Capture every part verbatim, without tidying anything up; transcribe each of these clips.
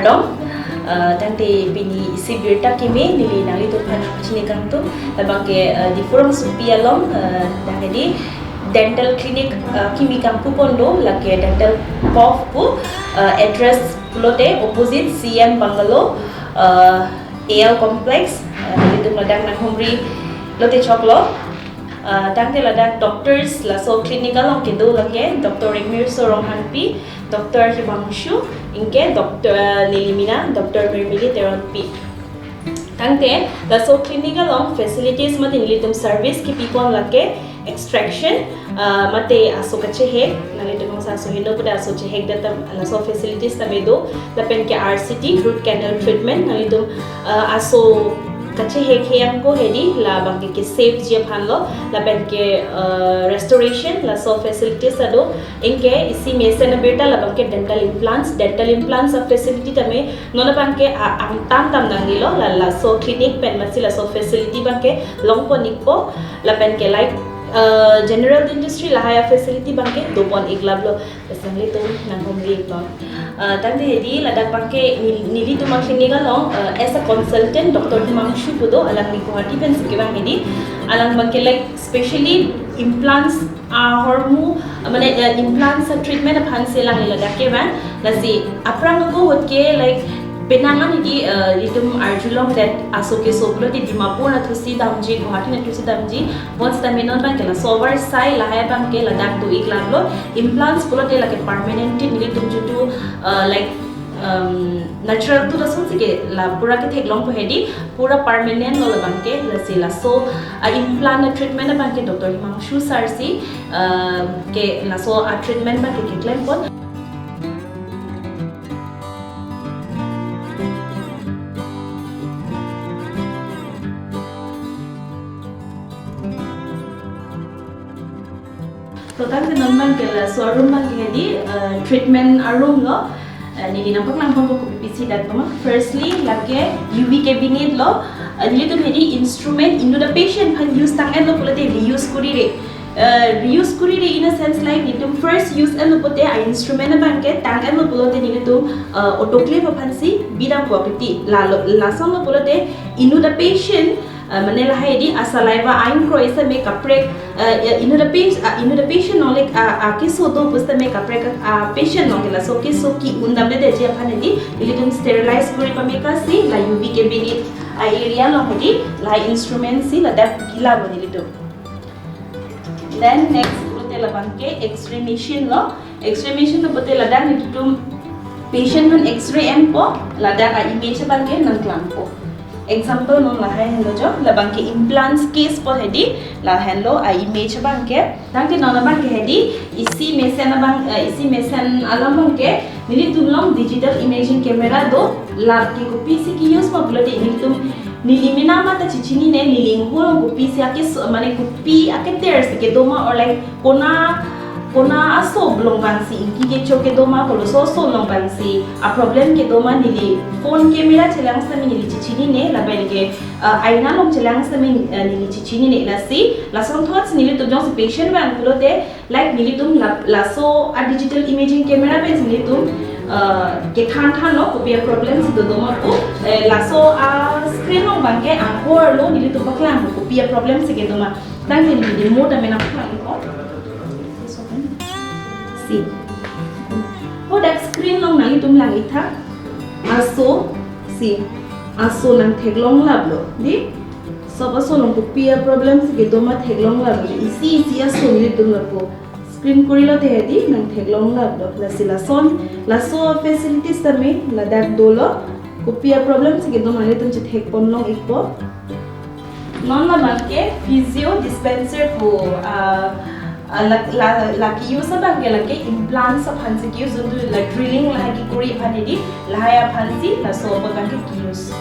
Dong, uh, tangte pini isi birta kimi neli nanglitum aphan chini kangtung, labangke, uh, Diphu rongsopi along, uh, tangte di dental clinic, uh, kimi kangpu pon do, lake Dental Cove pu, uh, address pulote opposite C M Bungalow, uh, A L Complex, uh, nanglitum ladak nanghumri lote choklo. Uh, tangte ladak doctors laso clinic along kedo lake Doctor Rengmirso Ronghangpi, Doctor Himangshu, anke Doctor, uh, neli mina Doctor Mirmili Teronpi. Tangte laso clinic along facilities mate nelitum service kipi pon lake extraction, uh, mate aso kachehek, nanglitum bangso aso heno pada aso chehek datam laso facilities tame do, lapen ke R C T, root canal treatment, nanglitum, uh, aso kachehek he angko hedi, labangke ke save ji aphan lo, lapen ke, uh, restoration, laso facilities ta do, anke isi mesen abirta labangke dental implants, dental implants a facility tame non abangke a-, angtan dam nangnelo, la, laso clinic pen masi laso facility abangke long pon ikpo, lapen ke like, uh, general dentistry lahai a facility abangke do pon ik lap lo. Asang litum nanghumri iknon. Uh, tangte hedi ladak abangke nel-, nelitum a clinic along, uh, as a consultant Doctor Himangshu pu do, alangli Guwahati pensi kevang hedi. Alang abangke like specially implants ahormu, uh, mane, uh, implants a treatment aphansi alangli ladak kevang. Lasi aphrang ako ahut ke like penang an hedi, uh, itum arjulong det aso keso pulote Dimapur nathusi damji, Guwahati nathusi damji, bonsitame non abangke laso oversight lahai abangke ladak do ik lap lo. Implants pulote lake permanent teeth nelitum jitu, uh, like, um, natural tooth asonsi ke la pura ketheklongpo hedi, pura permanent lo labangke, lasi laso, uh, implant a treatment abangke Doctor Himangshu sir si, uh, ke laso a treatment abangke keklem pon. So tangte non abangke laso a room abangke hedi, uh, treatment a room lo. Uh, neli nangpaklang pon kopi pisi dak ma. Firstly, lake U V cabinet lo. Uh, nelitum hedi instrument inut a patient aphan use tang-et lo pulote reuse kori re. Uh, reuse kori re in a sense like nelitum first use et lo pulote a instrument abangke tang-et lo pulote nelitum, uh, autoclave aphansi bidam ko apiti. Lalo, lason lo pulote inut a patient, uh, mane lahai hedi a saliva a ingkroi sitame kaprek, uh, inut a patient, uh, inut a patient along like, uh, a keso do pusitame kaprek, uh, patient along ke laso keso ke-un damde detji aphan hedi nelitum sterilize kori pame kasi la U V cabinet a area along hedi la instrument si ladak gila bo nelitum. Then next pulote labangke X-ray machine lo. X-ray machine lo pulote ladak nelitum patient aphan X-ray enpo, ladak a image abangke nangklangpo. Example non lahai henlo jo, labangke implants case pu hedi, lahenlo a image abangke. Tangte non abangke hedi, isi mesen abang, eh, isi mesen alam abangke nelitum along digital imaging camera do, lake kopisi ke-use ma pulote nelitum, neli mina mata chechinine, neli ingho along kopisi akeso, mane kopi aketer si kedo ma or like kona, kona aso along abangsi ingki kecho kedo ma, koloso aso along abangsi a problem kedo ma, neli phone camera chelang sitame neli chechinine, lapen ke, uh, aina along chelang sitame, uh, neli chechinine. Lasi lason thot nelitum jongsi patient vang pulote like nelitum la-, laso a digital imaging camera pensi nelitum, uh, kethan thanlo kopi a problem si dodo ma pu, eh, laso a screen along abangke anghor lo nelitum paklang kopi a problem si kedo ma. Tangte neli demo tame nangpaklang ko. Si. Hadak screen along nanglitum lang-ik tha. Aso, si. Aso nangtheklong lap lo. Di? Sob aso along kopi a problem si kedo ma theklong lap lo. Isi isi aso nelitum lapu screen kori lote hedi nangtheklong lap lo. Lasi lason, laso facilities tame ladak dolo. Kopi a problem si kedo ma nelitum chethek pon long-ikpo. Non labangke physio dispenser pu, ah, ah, la, la, lake use abangke lake implants aphansi ke-use, duntu la drilling lahai kekori aphan hedi, lahai aphansi laso abangke ke-use.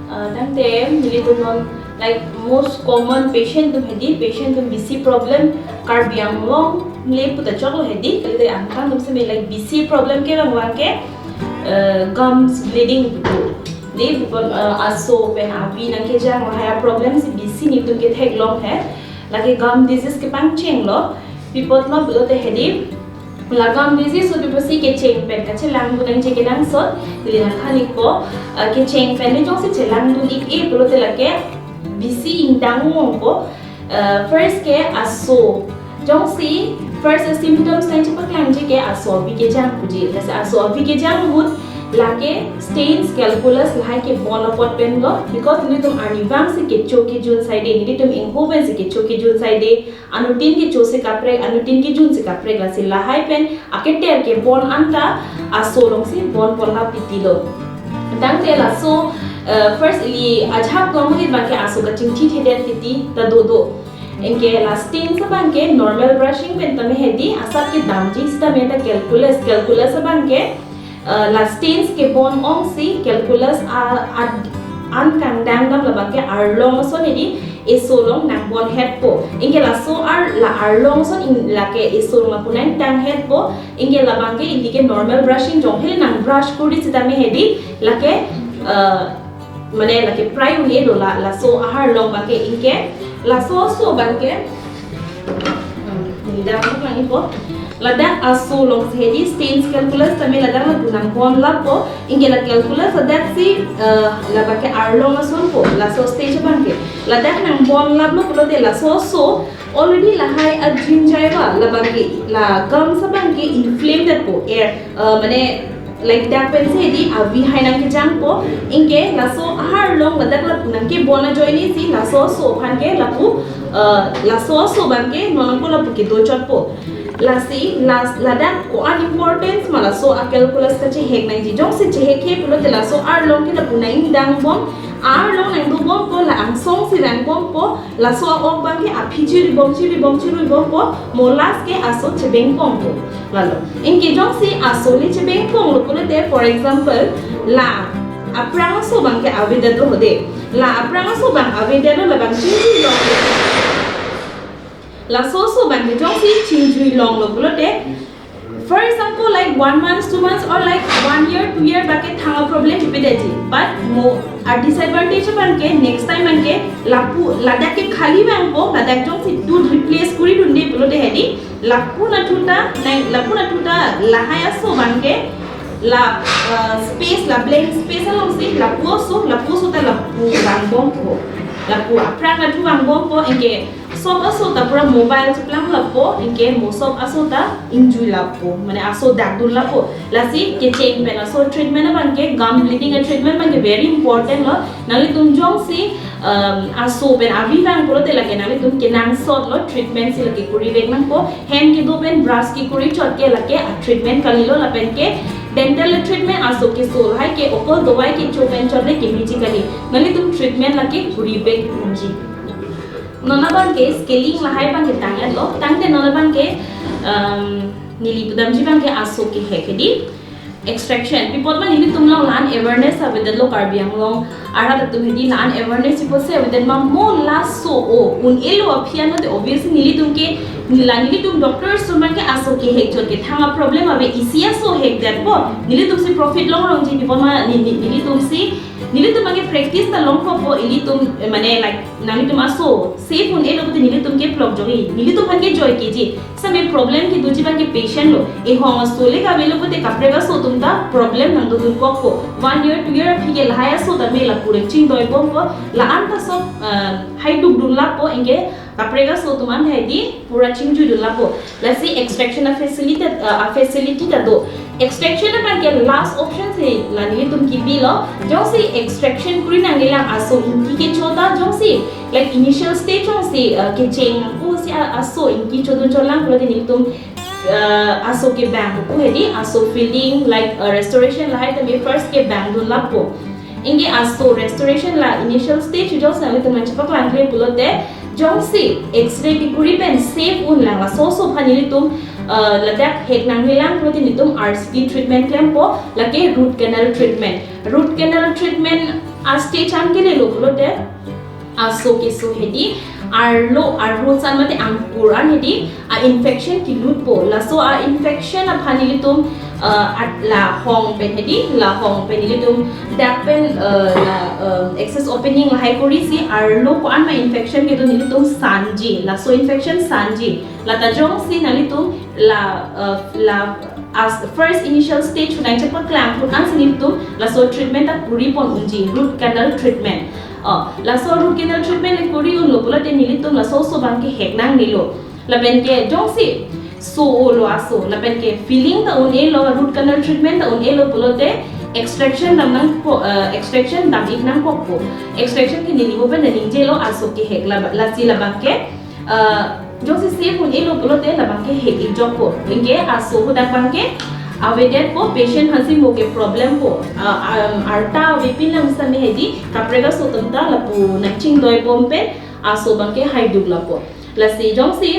Ah, tangte nelitum non like most common patient atum hedi, patient atum bisi problem Karbi Anglong le puta choklo hedi, kalite angkang atum seme like bisi problem kevang abangke, eh, gums bleeding pu. Di, eh, aso pen avi nangkejang lahai a problem si bisi nelitum ketheklong he. Lake gum disease kepangcheng lo. Pi apot ma pulote hedi, La gum disease aso pusi kecheng pen kachelang dun nangji kenangsot, neli nangthan-ikpo, uh, kecheng pen le jongsi chelang dun-ik-e pulote lake bisi ingdang ongpo. Uh, first ke aso. Jongsi first symptoms nangchepaklangji ke aso avi kejang puji. Lasi aso avi kejang ahut lake stains, calculus lahai ke bon apot pen lo, because nelitum arnivang si kecho kejun saide, nelitum ingho pen si kecho kejun saide, anuttin kecho si kaprek, anuttin kejun si kaprek, lasi lahai pen aketer ke bon anta aso alongsi bon ponlap titi lo. Tangte laso, eh, first ili ajahak tong hit abangke aso kachingthithedetji titi ta dodo. Anke la stains abangke normal brushing pen tame hedi, asap kedamji sitame ta calculus, calculus abangke, eh, la stains ke bon ongsi calculus a, a, an kangdang dam labangke arlong ason hedi, eso along nangbonhetpo. Anke laso ar, la arlong ason in lake eso along lapu nangtanghetpo. Anke labangke ili ke normal brushing, jong hel nang brush kuri sitame hedi lake, eh, mane lake prai un-e do la, laso aharlong abangke. Anke laso aso abangke, hmm, neli dam lang-ikpo. Ladak aso alongsi hedi stains, calculus tame ladak lapu nangbonlappo. Anke la calculus ladaksi, eh, labangke arlong asonpo, laso stage abangke. Ladak nangbonlaplo pulote laso aso already lahai ajin jaiva, labangke la gums abangke inflamed detpo, air, eh, mane like dak pensi hedi avi hai nangkejangpo. Anke laso aharlong ladak lapu nangkebon ajoinesi laso aso aphan ke lapu, eh, laso aso abangke non ako lapu kedochotpo. Lasi las, ladak ko-an importance ma laso a calculus kachehek nangji. Jongsi chehekhe pulote laso arlong ke lapu nangdangbom, arlong nangdobompo, la angsong si vangbompo, laso a-ok abangke aphi chiribom chiribom chiribompo, mo last ke aso chebengpongpo. Lalo. Anke jongsi aso le chebengponglo pulote, for example, la aphrang aso abangke avedetlo hode. La aphrang aso abang avedetlo, labang chingjuilonglo. Laso aso abangke jongsi chingjuilonglo pulote, for example, like one month, two months, or like one year, two year abangke thang a problem chepedetji. But mo a disadvantage abangke next time anke lapu ladak ke khali vangpo, ladak jongsi tooth replace kuri dunde pulote hedi lapu nathu ta, nai, lapu nathu ta lahai aso abangke la, uh, space, la blank space alongsi lapu aso, lapu aso ta lapu vangbompo. Lapu aphrang nathu vangbompo, anke sob aso ta pura mobile cheplanglappo, anke mo sob aso ta ingjuilappo, mane aso dakdunlappo. Lasi kecheng pen aso treatment abangke, gum bleeding a treatment abangke very important lo. Nanglitum jongsi, um, aso pen avi vang pulote lake nanglitum kenangsotlo treatment si lake kurivek nangpo. Hem kedo pen brush kekuri chot ke lake a treatment kalilo, lapen ke dental treatment aso keso lahai ke okol dawai kecho pen chot le kemeji kali. Nanglitum treatment lake kurivek nangji. Non abangke scaling lahai abangke tang-etlo, tangte non abangke, um, neli pudamji abangke aso kehek hedi extraction. Pi apot ma nelitum along la-an awareness avedetlo Karbi Anglong arat atum hedi, la-an awareness pi apotsi avedet ma, mo laso o un-elo aphi anlote obviously nelitum ke, neli la nelitum doctors atum abangke aso kehek chot ke thang a problem ave, isi aso hekdetpo, nelitumsi profit longlongji pi apot ma, ne, ne, nelitumsi, nelitum abangke practice ta longpo, ilitum, eh, mane like nanglitum aso safe un-elo pute nelitum ke plok jogi, nelitum aphan ke joy keji. Same problem kedoji abangke patient lo. Ehong aso le kavelo pute kaprek aso atum ta problem nangdodun kokpo. One year, two year aphi ke lahai aso tame lapu rengching doibompo. La-an ta sob, eh, haidukdunlappo, anke kaprek aso atum an hedi pura chingjuidunlappo. Lasi extraction a facility, uh, a facility ta do. Extraction abangke last option si la nelitum kipilo. Jongsi extraction kuri nangjilang aso ingki kecho ta, jongsi like initial stage jongsi, uh, kecheng pusi a-, aso ingki chodun cholang pulote nelitum, uh, aso kevang pu hedi, aso filling, like, uh, restoration lahai tame first kevangdunlappo. Anke aso restoration la initial stage jongsi nanglitum nangchepaklangkle pulote, jongsi X-ray kekuri pen safe unlang, laso aso aphan nelitum, uh, ladak hek nangjilang pulote nelitum R C T treatment klempo, lake root canal treatment. Root canal treatment a stage an kelelo pulote, aso keso hedi, arlo, arlo san mate angkur an hedi a infection kelutpo. Laso a infection aphan nelitum, Uh, at la hong pen hedi, la hong pen nelitum dak pen, uh, la, uh, access opening lahai kori si arlo ko-an ma infection kedo nelitum sanji. Laso infection sanji. Lata jongsi nelitum la, uh, la as first initial stage nang chepa klang pun an si nelitum laso treatment ta kuri pon unji, root canal treatment. Oh, laso root canal treatment le kuri unlo pulote nelitum laso aso abangke hek nangnelo. Lapen ke jongsi so-olo aso, lapen ke filling ta un-elo, root canal treatment ta un-elo pulote extraction dam nangpo, uh, extraction dam-ik nangkokpo. Extraction ke neli ho pen ningjelo aso kehek la, lasi labangke, uh, jongsi safe un-elo pulote labangke hek-ik jokpo. Anke aso hadak abangke avedetpo, patient aphansi mo ke problem po. Uh, um, arta avepin lang sitame hedi kaprek aso atum ta lapu nangchingdoi bom pen aso abangke haiduk lapo. Lasi jongsi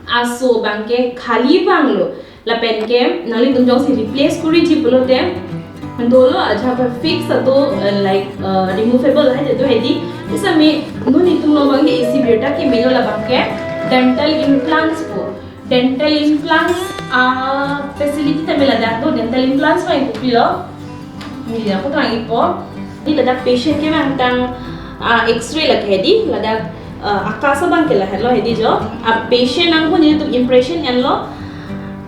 aso abangke khali vanglo, lapen ke nanglitum jongsi replace koriji pulote dolo, ajahak fix atum, uh, like, uh, removable hai do hedi. Sitame non itum along abangke isi birta kemelo, labangke dental implants po. Dental implants, uh, facility tame ladak do. Dental implants abang kopilo? Neli ako tang ipo. Di ladak patient kevang tang, ah, X-ray lake hedi, ladak, ah, akaso abangke lahenlo hedi jo. A patient angko nelitum impression enlo.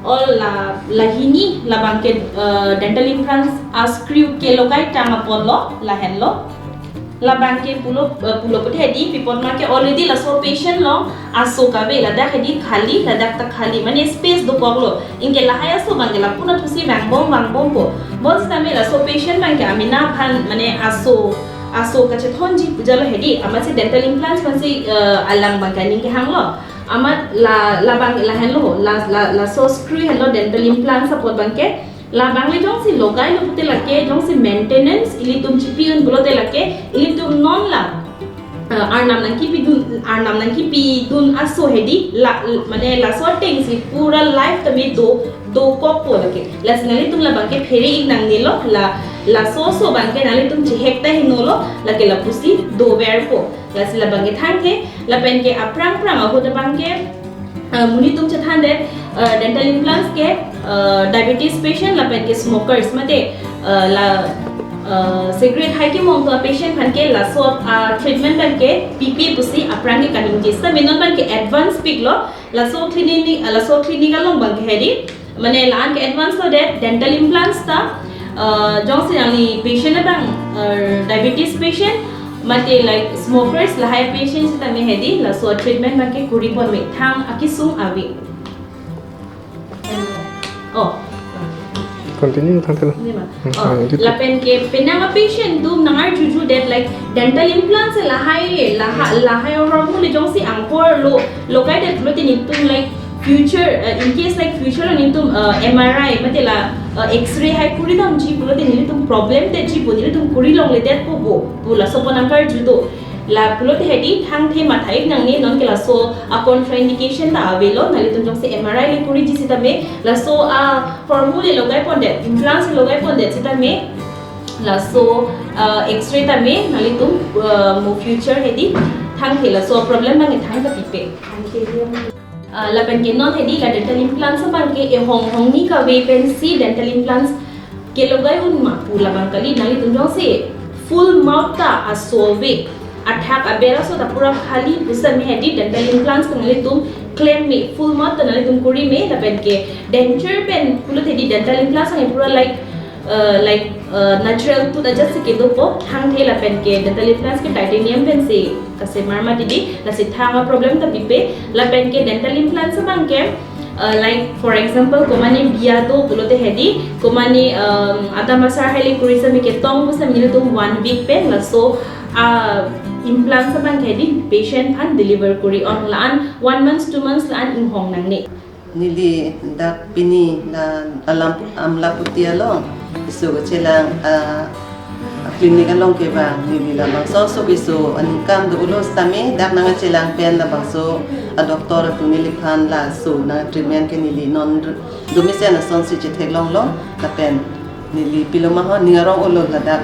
All la, lahini labangke, ah, dental implants a screw kelogai tang aponlo, lahenlo. Labangke pulo, ah, pulo put hedi, pi apot ma ke already laso patient along aso kave, ladak hedi khali, ladak ta khali, mane space dokoklo. Anke lahai aso abangke lapu na thusi vangbom vangbompo. Bonsitame laso patient abangke amena aphan, mane aso, aso kachethonji pu jalo hedi. Amatsi dental implants aphansi, eh, alang abangke aning kehanglo. Amat la, labang lahenlo, la, la, laso screw henlo dental implants apot abangke. Labang le jongsi logailo pute lake, jongsi maintenance ilitum chipi un pulote lake, ilitum non la, eh, arnam nangkipidun, arnam nangkipidun aso hedi, la, mane laso atengsi pura life tame do, dokokpo lake. Lasi nanglitum labangke phere-ik nangnelo, la, laso aso abangke nanglitum chehek ta henolo, lake lapusi doverpo. Lasi labangke thangthe, lapen ke aphrang aphrang ahut abangke, ah, monit atum chethandet, ah, dental implants ke, ah, diabetes patient lapen ke smokers mate, ah, la, ah, cigarette hai kemong atum apatient aphan ke laso, ah, treatment abangke pipe pusi aphrang ke kaningje. Sitame non abangke advance piklo, laso clinic, ah, laso clinic along abangke hedi. Mane la-an ke advance lo det, dental implants ta, ah, jongsi nangli patient abang, ah, diabetes patient, mate like smokers lahai patient sitame hedi, laso treatment abangke kuri ponme, thang akesung ave. Oh. Continue, thangthelo. Ini ma. Hmm, Oh, ah, gitu. Lapen ke penang a patient atum nangarjuju det like dental implants lahai, lahai, lahai ahormu le jongsi angkor lo, logai det pulote nelitum like future, uh, in case like future nelitum, uh, M R I mate la, uh, X-ray hai kuri damji pulote nelitum problem detji pu, nelitum kuri longle detpo pu, pu laso apot nangkarju do. La pulote hedi thangthe matha-ik nangne, non ke laso a contraindication ta avelo, nanglitum jongsi M R I le kuriji sitame, laso ahormu le logai pondet, implants le logai pondet sitame, laso, uh, X-ray tame nanglitum, uh, mo future hedi thangthe laso problem abang thang ta pipe. Uh, lapen ke non hedi la dental implants abangke ehong hong ni kave pensi dental implants kelogai un ma pu labang kali, nanglitum jongsi full mouth ta aso ave, athak aber aso ta pura khali pusitame hedi dental implants ta nanglitum klem me, full mouth ta nanglitum kuri me, lapen ke denture pen pulote hedi dental implants abang pura like, uh, like, uh, natural tooth ajat si kedopo, thangthe lapen ke dental implants ke titanium pensi kasemar mati di, lasi thang a problem ta pipe, lapen ke dental implants abangke, uh, like for example, komane biya do pulote hedi, komane, um, atam asar hai le kuri sitame ketong pusitame nelitum one week pen laso, uh, implants abangke hedi patient aphan deliver kuri, on la-an one months, two months la-an inghong nangne. Neli dak pini la alam, Amlaputi along keso kachelang, ah, clinic along kevang, neli labangso aso keso aningkan do-olo sitame dak nangkachelang pen labangso a doctor atum neliphan laso nang treatment ke neli non do mesen asonsi chetheklonglo, lapen neli pilo ma ho, ning arong-olo ladak.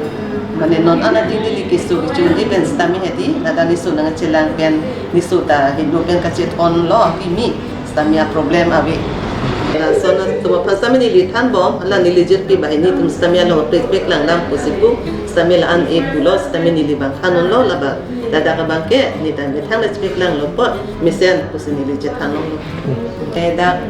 Mane non anatthu neli keso kechun di pen sitame hedi, ladak neso nangchelang pen neso ta hingno pen kachethonlo, pimi sitame a problem ave. Lason atum aphan sitame neli thanbom, hala neli jirpi banghini atum sitame along apek peklang lam pusi pu, sitame la-an e pulo, sitame neli bang than unlo, laba ladak abang ke neta methang le chepeklanglo apot mesen pusi neli chethan longlo. Eh, dak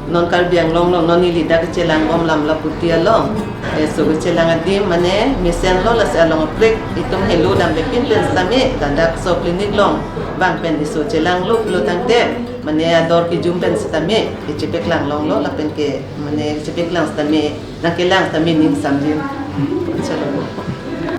non Karbi Anglong along non neli dak chelangbom lam laputi along, eh, so chelang adim mane mesenlo, lasi along aprek itum helo dam pepin pen sitame ladak so clinic along bang pen iso chelanglo pulo tangte, mane ador kejum pen sitame kechepeklang longlo, lapen ke mane kechepeklang sitame nangkelang sitame ning samjin. Chalo.